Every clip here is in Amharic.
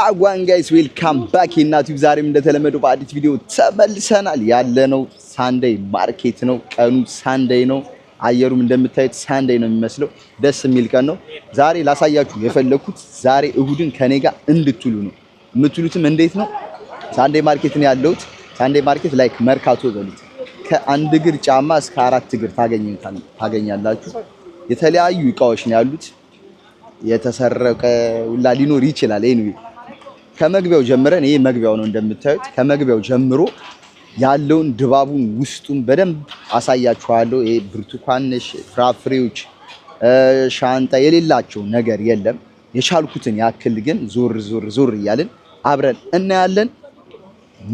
Wagwan guys, welcome back እናቲቭ። ዛሬም እንደተለመደው በአዲስ ቪዲዮ ተመልሰናል። ያለነው Sunday market ነው። ቀኑ Sunday ነው። አየሩም እንደምታዩት Sunday ነው የሚመስለው። ደስ የሚል ቀን ነው። ዛሬ ላሳያችሁ የፈለኩት ዛሬ እሁድን ከኔ ጋር እንድትውሉ ነው። የምትውሉትም እንዴት ነው? Sunday market ነው ያለሁት። Sunday market like መርካቶ በሉት። ከአንድ እግር ጫማ እስከ አራት እግር ታገኛላችሁ። የተለያዩ እቃዎች ነው ያሉት። የተሰረቀ ሁላ ሊኖር ይችላል። Anyway ከመግቢያው ጀምረን፣ ይሄ መግቢያው ነው እንደምታዩት። ከመግቢያው ጀምሮ ያለውን ድባቡን ውስጡን በደንብ አሳያችኋለሁ። ይሄ ብርቱካን ነሽ፣ ፍራፍሬዎች፣ ሻንጣ የሌላቸው ነገር የለም። የቻልኩትን ያክል ግን ዞር ዞር ዞር እያልን አብረን እናያለን።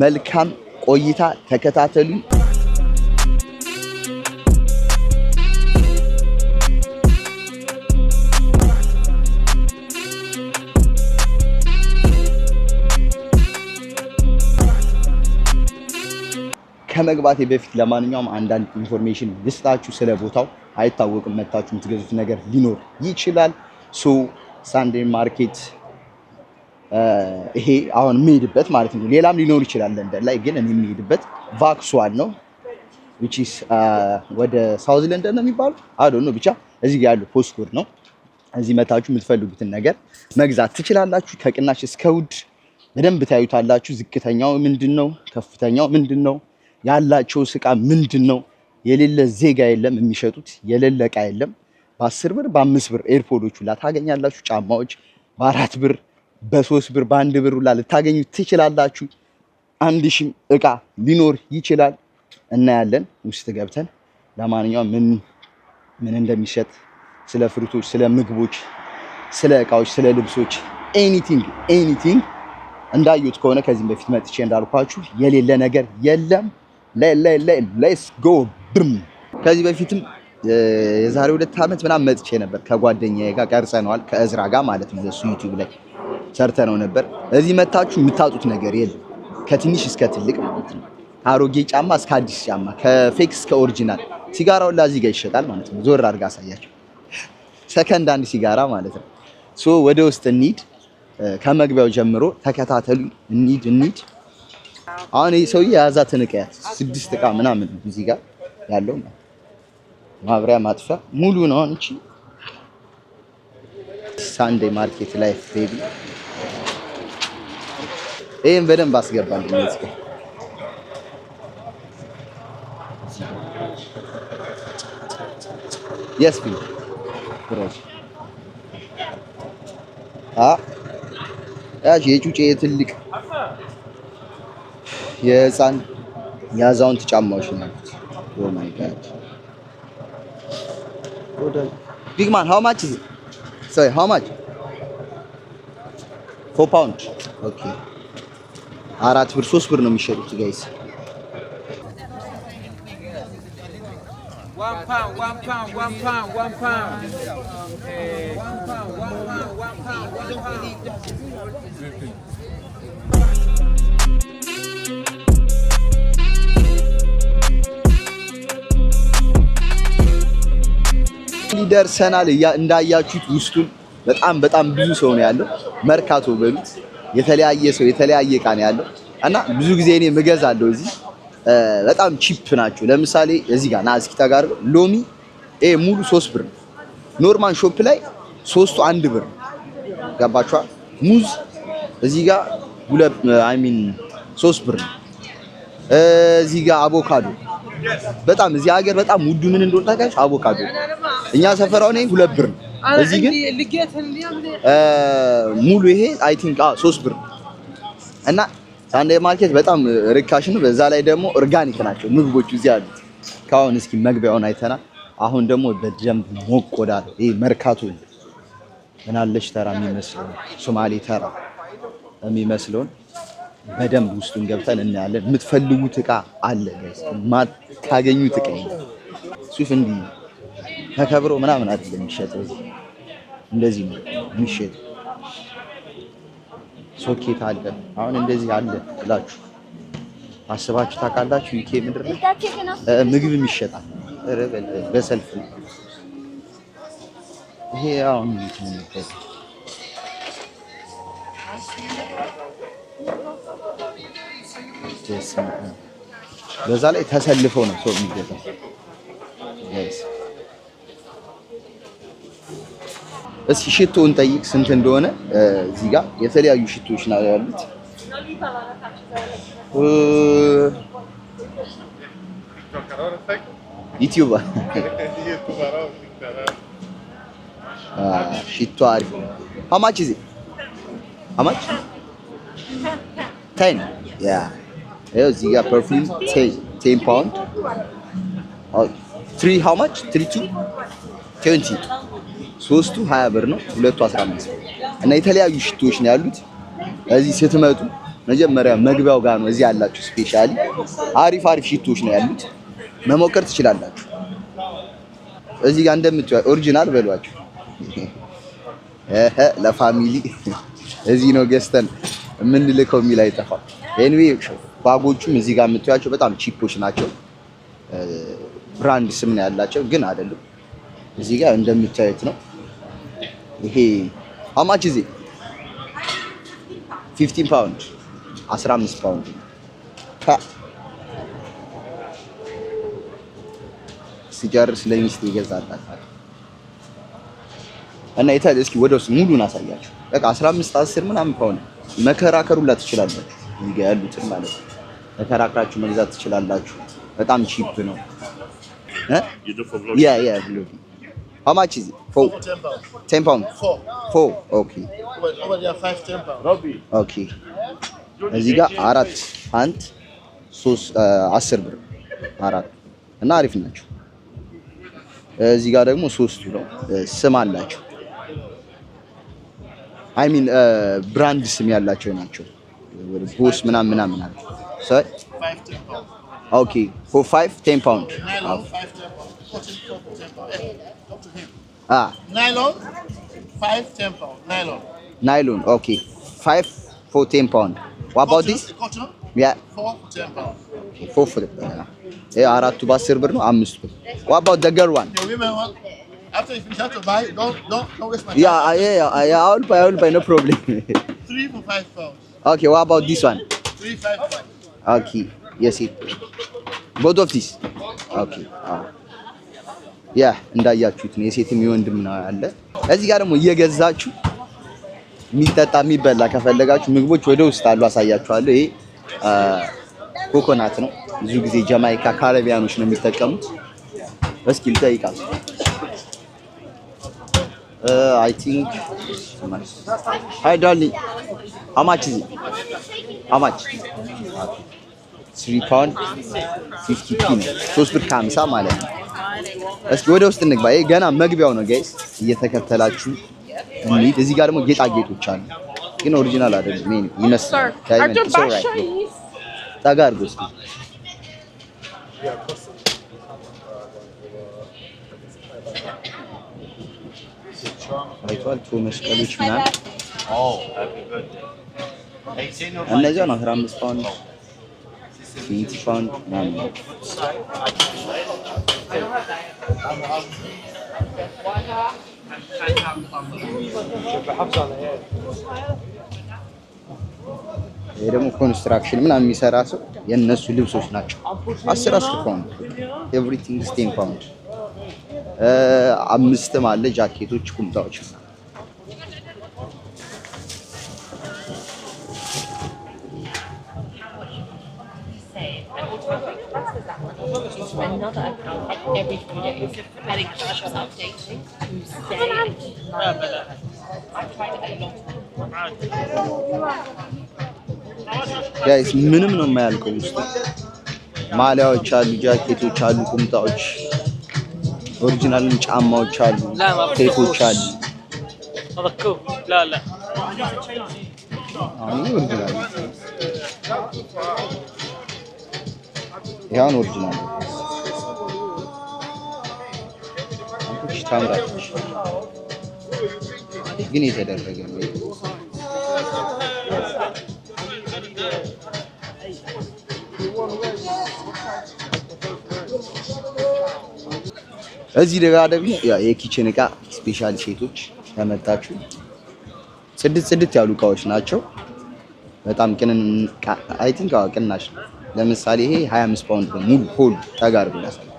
መልካም ቆይታ፣ ተከታተሉኝ። ከመግባቴ በፊት ለማንኛውም አንዳንድ information ልስጣችሁ ስለ ቦታው። አይታወቅም፣ መታችሁ የምትገዙት ነገር ሊኖር ይችላል። So Sunday market ይሄ አሁን የምሄድበት ማለት ነው። ሌላም ሊኖር ይችላል ለንደን ላይ፣ ግን እኔ የምሄድበት Vauxhall ነው፣ which is ወደ South London ነው የሚባለው፣ I don't know፣ ብቻ እዚህ ጋር ያለው postcode ነው። እዚህ መታችሁ የምትፈልጉትን ነገር መግዛት ትችላላችሁ። ከቅናሽ እስከ ውድ በደንብ ታዩታላችሁ። ዝቅተኛው ምንድን ነው? ከፍተኛው ምንድን ነው? ያላቸው እቃ ምንድን ነው? የሌለ ዜጋ የለም። የሚሸጡት የሌለ እቃ የለም። በ10 ብር፣ በ5 ብር AirPod ኦች ሁላ ታገኛላችሁ። ጫማዎች በ4 ብር፣ በ3 ብር፣ በ1 ብር ሁላ ልታገኙ ትችላላችሁ። 1,000ም እቃ ሊኖር ይችላል። እናያለን ውስጥ ገብተን። ለማንኛውም ምን ምን እንደሚሸጥ፣ ስለ fruit ኦች፣ ስለ ምግቦች፣ ስለ እቃዎች፣ ስለ ልብሶች፣ anything anything። እንዳዩት ከሆነ ከዚህም በፊት መጥቼ እንዳልኳችሁ የሌለ ነገር የለም። Let's go ብም። ከዚህ በፊትም የዛሬ 2 ዓመት ምናምን መጥቼ ነበር፣ ከጓደኛዬ ጋር ቀርጸነዋል፣ ከእዝራ ጋር ማለት ነው። እሱ YouTube ላይ ሰርተነው ነበር። እዚህ መታችሁ የምታጡት ነገር የለም። ከትንሽ እስከ ትልቅ ማለት ነው። ከአሮጌ ጫማ እስከ አዲስ ጫማ፣ ከ fake እስከ original። ሲጋራው ሁላ እዚህ ጋር ይሸጣል ማለት ነው። ዞር አድርጋ አሳያቸው። ሰከንድ አንድ ሲጋራ ማለት ነው። So ወደ ውስጥ እንሂድ። ከመግቢያው ጀምሮ ተከታተሉ። እንሂድ እንሂድ። አሁን ይህ ሰውዬ የያዛትን እቃ ያዝ፣ ስድስት እቃ ምናምን እዚህ ጋር ያለው ማብሪያ ማጥፊያ ሙሉ ነው። አሁን እቺ Sunday market life, baby። ይሄን በደንብ አስገባልኝ እዚህ ጋር። Yes bro። አ ያቺ የጩጬ፣ የትልቅ፣ የህፃን፣ የአዛውንት ጫማዎች ነው ያሉት። Oh my God, big man, how much is it? Sorry, how much? 4 pound, okay። 4 ብር፣ 3 ብር ነው የሚሸጡት guys። £1, £1, £1, £1. £1, £1, £1, £1. ደርሰናል። እንዳያችሁት ውስጡን በጣም በጣም ብዙ ሰው ነው ያለው። መርካቶ በሉት፣ የተለያየ ሰው፣ የተለያየ እቃ ነው ያለው እና ብዙ ጊዜ እኔ እገዛለሁ እዚህ፣ በጣም cheap ናቸው። ለምሳሌ እዚህ ጋር ና እስኪ ተጋር፣ ሎሚ ይሄ ሙሉ 3 ብር ነው። Normal shop ላይ ሶስቱ 1 ብር ነው። ገባችኋ? ሙዝ እዚህ ጋር ሁለት፣ I mean 3 ብር ነው። እዚህ ጋር አቮካዶ፣ በጣም እዚህ ሀገር በጣም ውዱ ምን እንደሆነ ታውቃለች? አቮካዶ እኛ ሰፈራው ነው 2 ብር ነው። እዚህ ግን ሙሉ ይሄ I think 3 ብር ነው። እና Sunday market በጣም ርካሽ ነው። በዛ ላይ ደግሞ organic ናቸው ምግቦቹ እዚህ ያሉት። ከአሁን እስኪ መግቢያውን አይተናል። አሁን ደግሞ በደንብ ሞቅ ወዳለው ይሄ መርካቶ ምናለሽ ተራ የሚመስለው፣ ሶማሌ ተራ የሚመስለውን በደንብ ውስጡን ገብተን እናያለን። የምትፈልጉት እቃ አለ guys፣ ማታገኙት እቃ የለም። ሱፍ እንዲህ ተከብሮ ምናምን አይደለም የሚሸጠው፣ እዚህ እንደዚህ ነው የሚሸጠው። ሶኬት አለ። አሁን እንደዚህ አለ ብላችሁ አስባችሁ ታውቃላችሁ? UK ምድር ላይ ምግብም ይሸጣል። ኧረ በሰልፍ ነው ይሄ። አሁን እንዴት ነው የሚባለው? በስመ አብ። በዛ ላይ ተሰልፈው ነው ሰው የሚገዛው guys። እስኪ ሽቶውን ጠይቅ ስንት እንደሆነ። እዚህ ጋር የተለያዩ ሽቶዎች ነው ያሉት። ዩቲዩብ ሽቶ አሪፍ ነው። How much is it? How much? 10. Yeah. ይኸው እዚህ ጋር perfume 10 pound. Three how much? Three two 20. ሶስቱ 20 ብር ነው፣ ሁለቱ 15 ብር እና የተለያዩ ሽቶዎች ነው ያሉት። እዚህ ስትመጡ መጀመሪያ መግቢያው ጋር ነው እዚህ ያላችሁ። Specially አሪፍ አሪፍ ሽቶዎች ነው ያሉት፣ መሞከር ትችላላችሁ። እዚህ ጋር እንደምታዩ original በሏቸው። እህ ለ family እዚህ ነው ገዝተን የምንልከው የሚል አይጠፋም። Anyway bag ኦቹም እዚህ ጋር የምታዩቸው በጣም cheap ኦች ናቸው። Brand ስም ነው ያላቸው ግን አይደሉም። እዚህ ጋር እንደምታዩት ነው። ይሄ how much is it? 15 ፓውንድ፣ 15 ፓውንድ። ሲጨርስ ለሚስት ይገዛላታል። እና የታ እስኪ ወደ ውስጥ ሙሉን አሳያችሁ። በቃ 15 10 ምናምን ፓውንድ መከራከሩላ ትችላላችሁ። እዚህ ጋር ያሉትን ማለት ነው። ተከራክራችሁ መግዛት ትችላላችሁ። በጣም cheap ነው። እ You do for vlog? Yeah, vlog. How much is it? Four. 10 pounds. 10 pound. Four. Four. Okay. Over there, five, 10 pounds. Okay. እዚህ ጋር አራት ፓንት ሶስት 10 ብር አራት እና አሪፍ ናቸው። እዚህ ጋር ደግሞ ሶስቱ ነው ስም አላቸው። I mean brand ስም ያላቸው ናቸው። ወደ Boss ምናምን ምናምን አለ። Five, 10 pounds. Okay, four five 10 pound. Nylon, five, 10 pounds. Cotton, four for 10 pounds. Eh, up to him. አ Nylon, five, 10 pounds. Nylon. Nylon, okay, five for 10 pound. What about Cotton, this? Cotton, Yeah. four for 10 pounds. Four for ይሄ አራቱ በ10 ብር ነው። አምስቱ። What about the girl one? The women one. After you finish, have to buy. Don't waste my time. Yeah, I will buy, no problem. Three for 5 pounds. Okay, what about this one? Three, 5 pounds. Okay, yes, it. Both of these. Okay. Yeah, እንዳያችሁት ነው የሴትም የወንድም ነው ያለ። እዚህ ጋር ደግሞ እየገዛችሁ የሚጠጣ የሚበላ ከፈለጋችሁ ምግቦች ወደ ውስጥ አሉ፣ አሳያችኋለሁ። ይሄ ኮኮናት ነው። ብዙ ጊዜ ጃማይካ ካሪቢያኖች ነው የሚጠቀሙት። እስኪ ልጠይቃችሁ። I think. Hi darling, how much is it? How much? 3 pound 50p ነው። 3 ብር ከ50 ማለት ነው። እስኪ ወደ ውስጥ እንግባ። ይሄ ገና መግቢያው ነው guys፣ እየተከተላችሁ እንሂድ። እዚህ ጋር ደግሞ ጌጣጌጦች አሉ፣ ግን original አይደለም። ይሄ ይመስላል። Diamond. It's alright. ጠጋ አድርጎ እስኪ። አይቷል ቶ መስቀሎች ምናምን እነዚያን 15 ፓውንድ 20 ፓውንድ ምናምን ነው። ይሄ ደግሞ construction ምናምን የሚሰራ ሰው የእነሱ ልብሶች ናቸው። 10 10 ፓውንድ፣ everything is 10 pound። አምስትም አለ ጃኬቶች፣ ቁምጣዎች ምናምን። Save and automatically transfers that money into another account every few days, and it keeps updating to stay and keep in line with it. I've tried a lot of them. Guys, ምንም ነው የማያልቀው ውስጡ። ማሊያዎች አሉ፣ ጃኬቶች አሉ፣ ቁምጣዎች፣ original ም ጫማዎች አሉ፣ ቴፖች አሉ። هذا كوب لا لا አሁን ይሄ original ነው። ይሄ አሁን original ነው። አንቺ ታምራለች፣ ግን የተደረገ ነው። ይሄ እዚህ ደጋ ደግሞ ያ የ kitchen እቃ special ሴቶች ከመጣችሁ ጽድት ጽድት ያሉ እቃዎች ናቸው። በጣም ቅንን I think ቅናሽ ነው። ለምሳሌ ይሄ 25 ፓውንድ ነው ሙሉ whole። ጠጋ አድርጎ ያሳያል።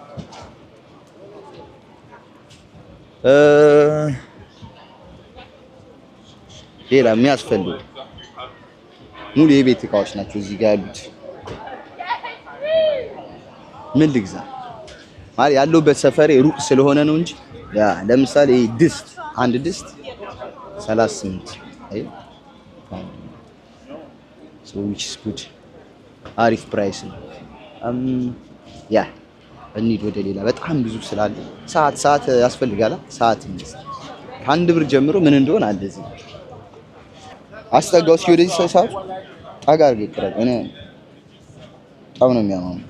ሌላ የሚያስፈልጉ ሙሉ የቤት እቃዎች ናቸው እዚህ ጋር ያሉት። ምን ልግዛ ማለት ያለሁበት ሰፈሬ ሩቅ ስለሆነ ነው እንጂ። Yeah፣ ለምሳሌ ይሄ ድስት፣ አንድ ድስት 38፣ አይ ፓውንድ፣ so which is good፣ አሪፍ price ነው። Yeah፣ እንሂድ ወደ ሌላ፣ በጣም ብዙ ስላለ። ሰዓት፣ ሰዓት ያስፈልጋል። ሰዓት እንግዛ። ከ1 ብር ጀምሮ ምን እንደሆነ አለ እዚህ። አስጠጋው እስኪ ወደዚህ፣ ሰዓቱ ጠጋ አድርገህ ቅረብ። እኔ በጣም ነው የሚያማሙት።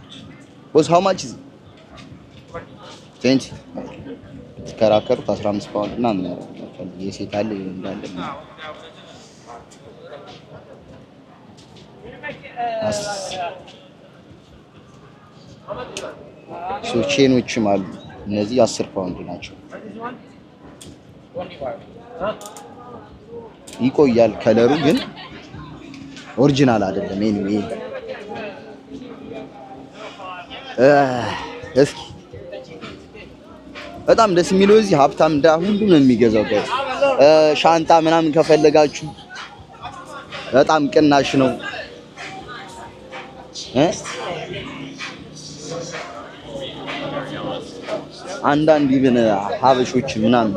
Boss, how much is? 20። ብትከራከሩት 15 ፓውንድ ምናምን ያደርጉላችኋል። የሴት አለ፣ የወንድ አለ። So chain ኦችም አሉ። እነዚህ 10 ፓውንድ ናቸው። ይቆያል። Color ኡ ግን original አይደለም። Anyway፣ እስኪ በጣም ደስ የሚለው እዚህ ሀብታም ዳ ሁሉም ነው የሚገዛው። Guys፣ ሻንጣ ምናምን ከፈለጋችሁ በጣም ቅናሽ ነው እ አንዳንድ even ሀበሾች ምናምን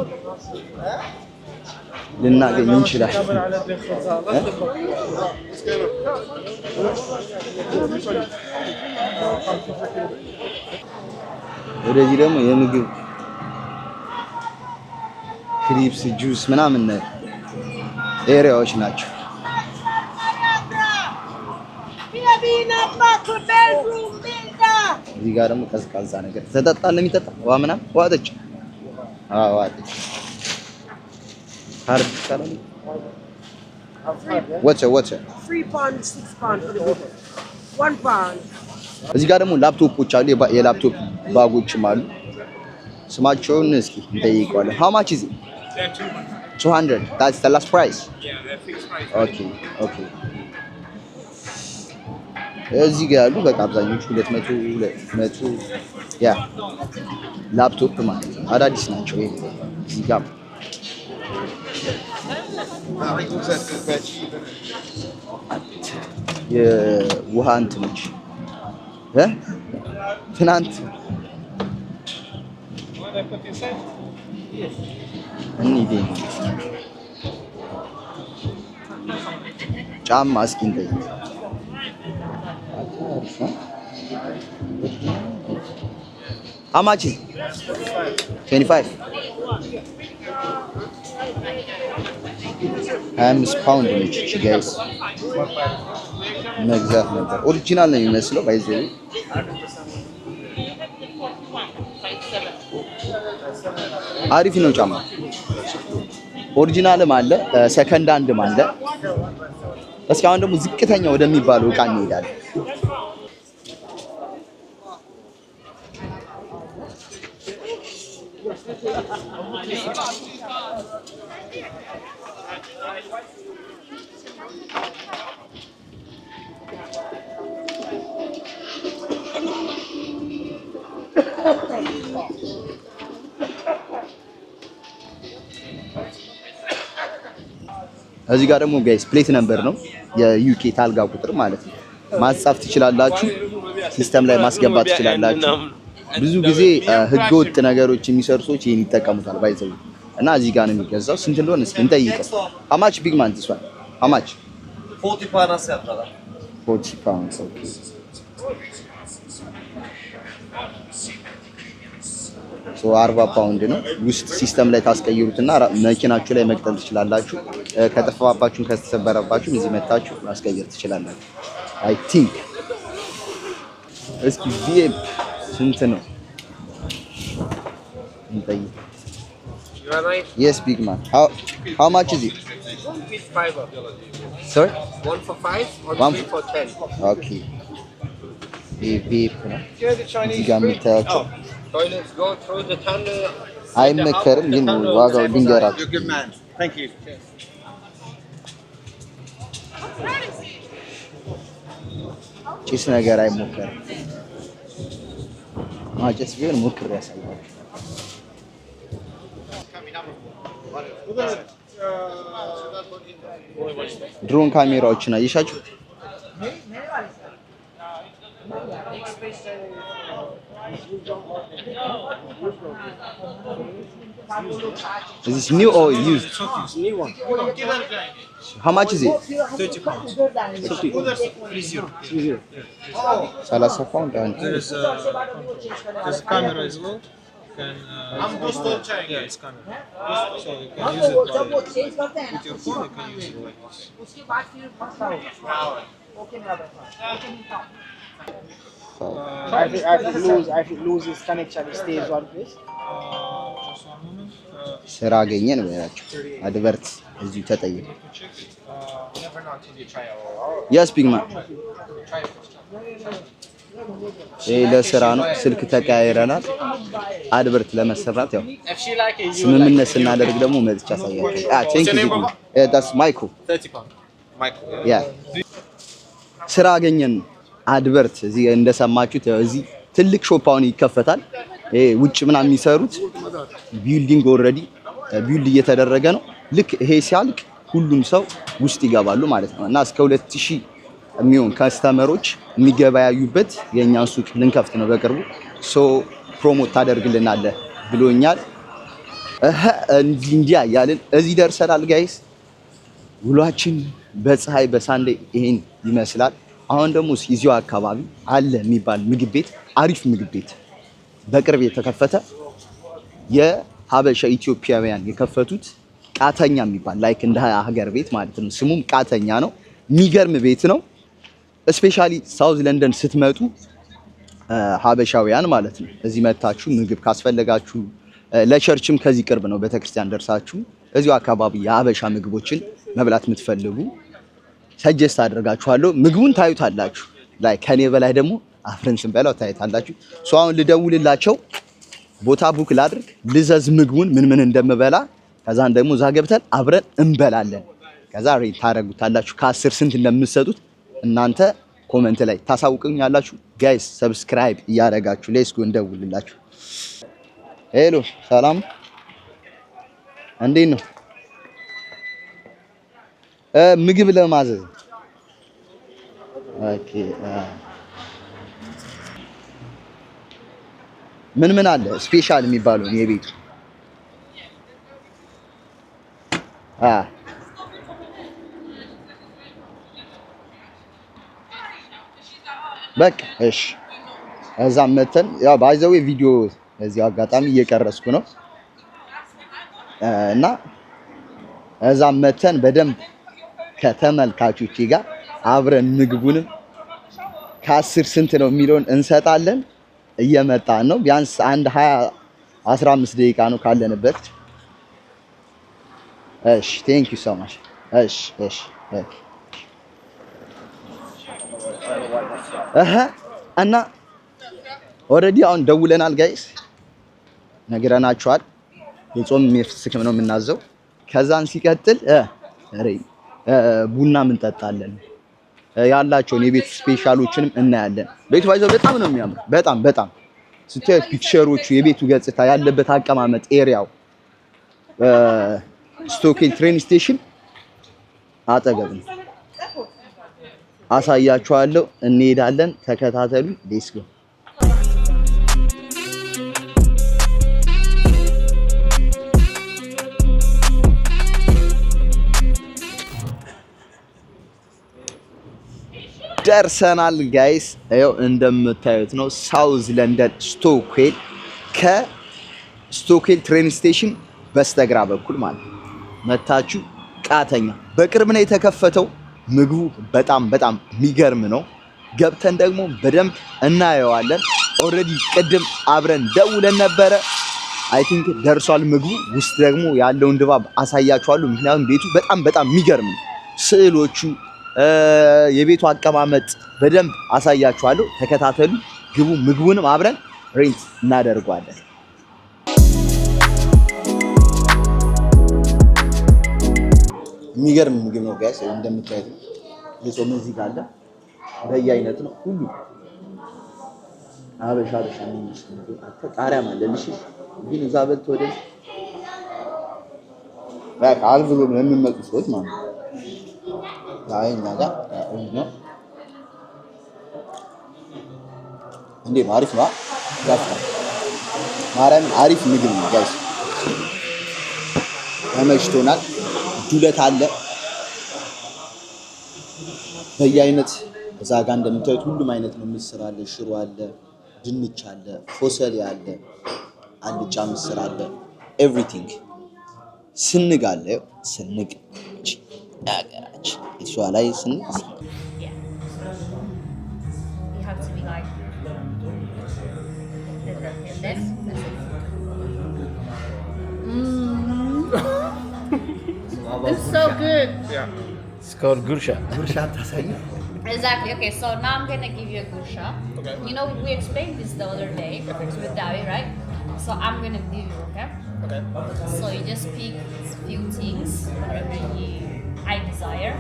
ልናገኝ እንችላለን። እ? ወደዚህ ደግሞ የምግብ crisps፣ juice ምናምን area ዎች ናቸው። እዚህ ጋር ደግሞ ቀዝቃዛ ነገር ተጠጣ፣ የሚጠጣ ውሃ ምናምን፣ ውሃ ጠጭ። አዎ፣ ውሃ ጠጭ። ካርድ ይቻላል። Water, water. £3, £6 for the bottle. £1. እዚህ ጋር ደግሞ ላፕቶፖች አሉ፣ የ laptop bag ኦችም አሉ። ስማቸውን እስኪ እንጠይቀዋለን። How much is it? 200. That's the last price? Okay. እዚህ ጋር ያሉ በቃ አብዛኞቹ 200፣ 200፣ yeah፣ laptop ማለት ነው። አዳዲስ ናቸው። ይሄ እዚህ ጋር የውሃ እንትኖች እ ትናንት እንሂድ። ጫማ እስኪ እንጠይቅ። አሪፍ ነው። How much is? 25፣ 25 ፓውንድ ነች እቺ guys፣ መግዛት ነበር። Original ነው የሚመስለው by the way፣ አሪፍ ነው ጫማ። Original ም አለ፣ second hand ም አለ። እስኪ አሁን ደግሞ ዝቅተኛ ወደሚባለው እቃ እንሄዳለን። እዚህ ጋር ደግሞ guys plate number ነው፣ የ UK ታልጋ ቁጥር ማለት ነው። ማጻፍ ትችላላችሁ፣ system ላይ ማስገባት ትችላላችሁ። ብዙ ጊዜ ህገወጥ ነገሮች የሚሰሩ ሰዎች ይሄን ይጠቀሙታል። By the way እና እዚህ ጋር ነው የሚገዛው። ስንት እንደሆነ እስኪ እንጠይቀው። How much, big man, this one? How much? 40 pounds, brother. 40 pounds, okay. So 40 ፓውንድ ነው። ውስጥ system ላይ ታስቀይሩትና መኪናችሁ ላይ መግጠም ትችላላችሁ። ከጠፋባችሁም ከተሰበረባችሁም እዚህ መታችሁ ማስቀየር ትችላላችሁ። I think እስኪ vape ስንት ነው እንጠይቅ። Yes, big man, how much is it? Fiver. Sorry? One for 5 or One three for 10. Okay፣ ይሄ vape ነው እዚህ ጋር የምታያቸው። Toilets go through the tunnel. አይመከርም ግን ዋጋው ልንገራችሁ። You're a good man. Thank you. ጭስ ነገር አይሞከርም። ማጨስ ቢሆን ሞክሬ ያሳያችሁ። ድሮን ካሜራዎችን አየሻችሁ? Is this new or used? New one. How much is it? £30. 30. 30 ፓውንድ አንድ። There's a camera as well. Can, yeah, it's camera. So you can use it with your phone. You can use it like this. If it loses connection, it stays one place. Just one moment. ስራ አገኘን በላቸው። Advert እዚሁ ተጠየቀ። To check it. Yes, big man። ይሄ ለስራ ነው። ስልክ ተቀያይረናል። Advert ለመሰራት ያው ስምምነት ስናደርግ ደግሞ መጥቻ አሳያቸው። Thank you, big man. That's Michael. £30. Michael. Yeah, ስራ አገኘን። Advert እዚህ እንደሰማችሁት ያው እዚህ ትልቅ shop አሁን ይከፈታል። ይሄ ውጭ ምናምን የሚሰሩት building already build እየተደረገ ነው። ልክ ይሄ ሲያልቅ ሁሉም ሰው ውስጥ ይገባሉ ማለት ነው እና እስከ 2000 የሚሆን customer ኦች የሚገበያዩበት የእኛን ሱቅ ልንከፍት ነው በቅርቡ። So promote ታደርግልናለህ ብሎኛል። እህ እንዲህ እንዲያ እያልን እዚህ ደርሰናል guys። ውሏችን በፀሐይ በ Sunday ይሄን ይመስላል። አሁን ደግሞ እዚሁ አካባቢ አለ የሚባል ምግብ ቤት፣ አሪፍ ምግብ ቤት በቅርብ የተከፈተ፣ የሀበሻ ኢትዮጵያውያን የከፈቱት ቃተኛ የሚባል፣ like እንደ ሀገር ቤት ማለት ነው። ስሙም ቃተኛ ነው። የሚገርም ቤት ነው። Especially South London ስትመጡ ሀበሻውያን ማለት ነው እዚህ መታችሁ ምግብ ካስፈለጋችሁ ለ church ም ከዚህ ቅርብ ነው። ቤተክርስቲያን ደርሳችሁ እዚሁ አካባቢ የሀበሻ ምግቦችን መብላት የምትፈልጉ suggest አደርጋችኋለሁ። ምግቡን ታዩታላችሁ። Like ከኔ በላይ ደግሞ አብረን ስንበላው ታዩታላችሁ። So አሁን ልደውልላቸው፣ ቦታ book ላድርግ፣ ልዘዝ ምግቡን ምን ምን እንደምበላ። ከዛን ደግሞ እዛ ገብተን አብረን እንበላለን። ከዛ rate ታደርጉታላችሁ። ከ10 ስንት እንደምትሰጡት እናንተ comment ላይ ታሳውቁኛላችሁ። Guys, subscribe እያደረጋችሁ let's go። እንደውልላችሁ። Hello፣ ሰላም፣ እንዴት ነው? ምግብ ለማዘዝ። Okay፣ ምን ምን አለ special የሚባለው የቤቱ? አ በቃ እሺ፣ እዛም መተን ያው by the way ቪዲዮ በዚሁ አጋጣሚ እየቀረጽኩ ነው እና እዛም መተን በደንብ ከተመልካቾቼ ጋር አብረን ምግቡንም ከ10 ስንት ነው የሚለውን እንሰጣለን። እየመጣን ነው። ቢያንስ አንድ 20 15 ደቂቃ ነው ካለንበት። እሺ፣ thank you so much። እሺ፣ okay። እህ እና already አሁን ደውለናል guys፣ ነግረናቸዋል። የጾም የፍስክም ነው የምናዘው። ከዛን ሲቀጥል ቡናም እንጠጣለን። ያላቸውን የቤት special ኦችንም እናያለን። ቤቱ by the way በጣም ነው የሚያምር። በጣም በጣም ስታዩት picture ኦቹ፣ የቤቱ ገጽታ፣ ያለበት አቀማመጥ፣ area ው Stockwell train station አጠገብ ነው። አሳያችኋለሁ። እንሄዳለን። ተከታተሉ። Let's go። ደርሰናል guys። ይኸው እንደምታዩት ነው South London Stockwell፣ ከ Stockwell train station በስተግራ በኩል ማለት ነው። መታችሁ ቃተኛ በቅርብ ነው የተከፈተው። ምግቡ በጣም በጣም የሚገርም ነው። ገብተን ደግሞ በደንብ እናየዋለን። Already ቅድም አብረን ደውለን ነበረ። I think ደርሷል ምግቡ። ውስጥ ደግሞ ያለውን ድባብ አሳያችኋለሁ። ምክንያቱም ቤቱ በጣም በጣም የሚገርም ነው። ስዕሎቹ፣ የቤቱ አቀማመጥ በደንብ አሳያችኋለሁ። ተከታተሉ፣ ግቡ። ምግቡንም አብረን rate እናደርገዋለን። የሚገርም ምግብ ነው guys፣ እንደምታዩት ነው። የጾም እዚህ ጋር አለ። በየአይነት ነው ሁሉ፣ አበሻ አበሻ የሚመስል ምግብ። አንተ ቃሪያም አለልሽ፣ ግን እዛ በልቶ ወደዚህ በቃ አልፍ ብሎ ለሚመጡ ሰዎች ማለት ነው። ዛሬ እኛ ጋር እሁድ ነው። እንዴት ነው? አሪፍ ነው። ያፍታል። ማርያምን አሪፍ ምግብ ነው guys፣ ተመችቶናል። ዱለት አለ በየአይነት። እዛ ጋር እንደምታዩት ሁሉም አይነት ነው። ምስር አለ፣ ሽሮ አለ፣ ድንች አለ፣ ፎሰሊያ አለ፣ አልጫ ምስር አለ፣ everything። ስንግ አለ። ስንግ ሀገራችን እሷ ላይ ስንግ። Yeah. You have to be like, and then that's it. It's so good. It's called ጉርሻ. ጉርሻ አታሳይ። Exactly. Okay, so now I'm gonna give you a ጉርሻ. Okay. We explained this the other day with Davi, right? So I'm gonna give you, okay? Okay. So you just pick few things, whatever you I desire,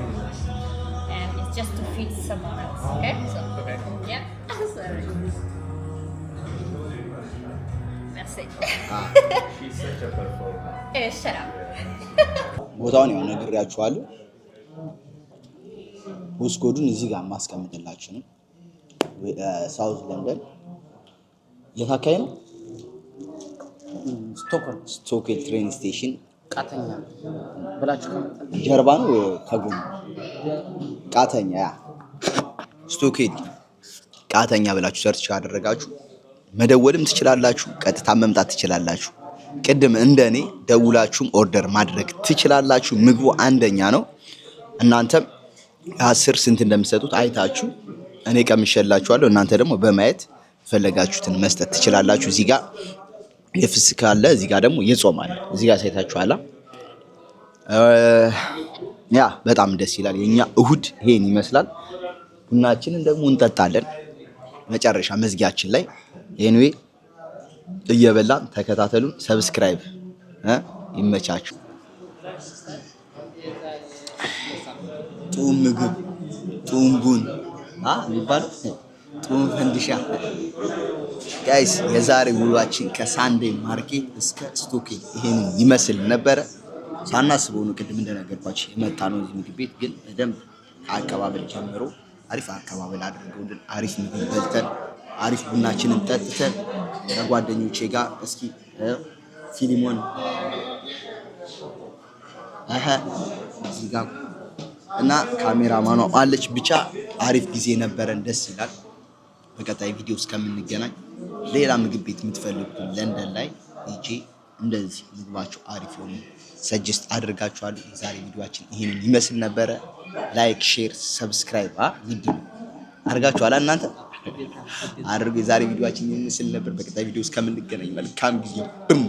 and it's just to feed someone else. Okay? So Okay. yeah. Sorry. Merci. She's such a performer. Shut up. ቦታውን ያው ነግሬያችኋለሁ። Postcode ኡን እዚህ ጋር ማስቀምጥላችሁ ነው። South London የት አካባቢ ነው? ስቶክሆልም። Stockwell train station ቃተኛ ብላችሁ ከመጣ ጀርባ ነው ከጎን ቃተኛ፣ yeah፣ Stockwell ቃተኛ ብላችሁ search ካደረጋችሁ መደወልም ትችላላችሁ፣ ቀጥታ መምጣት ትችላላችሁ። ቅድም እንደ እኔ ደውላችሁም order ማድረግ ትችላላችሁ። ምግቡ አንደኛ ነው። እናንተም ከ10 ስንት እንደምሰጡት አይታችሁ፣ እኔ ቀምሼላችኋለሁ። እናንተ ደግሞ በማየት ፈለጋችሁትን መስጠት ትችላላችሁ። እዚህ ጋር የፍስክ አለ፣ እዚህ ጋር ደግሞ የጾም አለ። እዚህ ጋር ሳይታችኋላ። Yeah፣ በጣም ደስ ይላል። የኛ እሁድ ይሄን ይመስላል። ቡናችንን ደግሞ እንጠጣለን መጨረሻ መዝጊያችን ላይ። Anyway እየበላን ተከታተሉን። Subscribe፣ ይመቻችሁ። ጡም ምግብ፣ ጡም ቡን የሚባለው፣ ጡም ፈንዲሻ። Guys፣ የዛሬ ውሏችን ከ Sunday market እስከ Stockwell ይሄንን ይመስል ነበረ። ሳናስበው ነው ቅድም እንደነገርኳችሁ የመጣ ነው እዚህ ምግብ ቤት፣ ግን በደንብ አቀባበል ጀምሮ አሪፍ አቀባበል አድርገውልን፣ አሪፍ ምግብ በልተን፣ አሪፍ ቡናችንን ጠጥተን ከጓደኞቼ ጋር፣ እስኪ ፊሊሞን እዚህ ጋር እና ካሜራማኗ አለች። ብቻ አሪፍ ጊዜ ነበረን፣ ደስ ይላል። በቀጣይ ቪዲዮ እስከምንገናኝ ሌላ ምግብ ቤት የምትፈልጉትን ለንደን ላይ ሄጄ እንደዚህ ምግባቸው አሪፍ የሆኑ suggest አድርጋችኋለሁ። የዛሬ ቪዲዮአችን ይህንን ይመስል ነበረ። Like፣ share፣ subscribe ግድ ነው። አድርጋችኋላ እናንተ አድርጉ። የዛሬ ቪዲዮአችን ይህንን ይመስል ነበር። በቀጣይ ቪዲዮ እስከምንገናኝ መልካም ጊዜ ብም።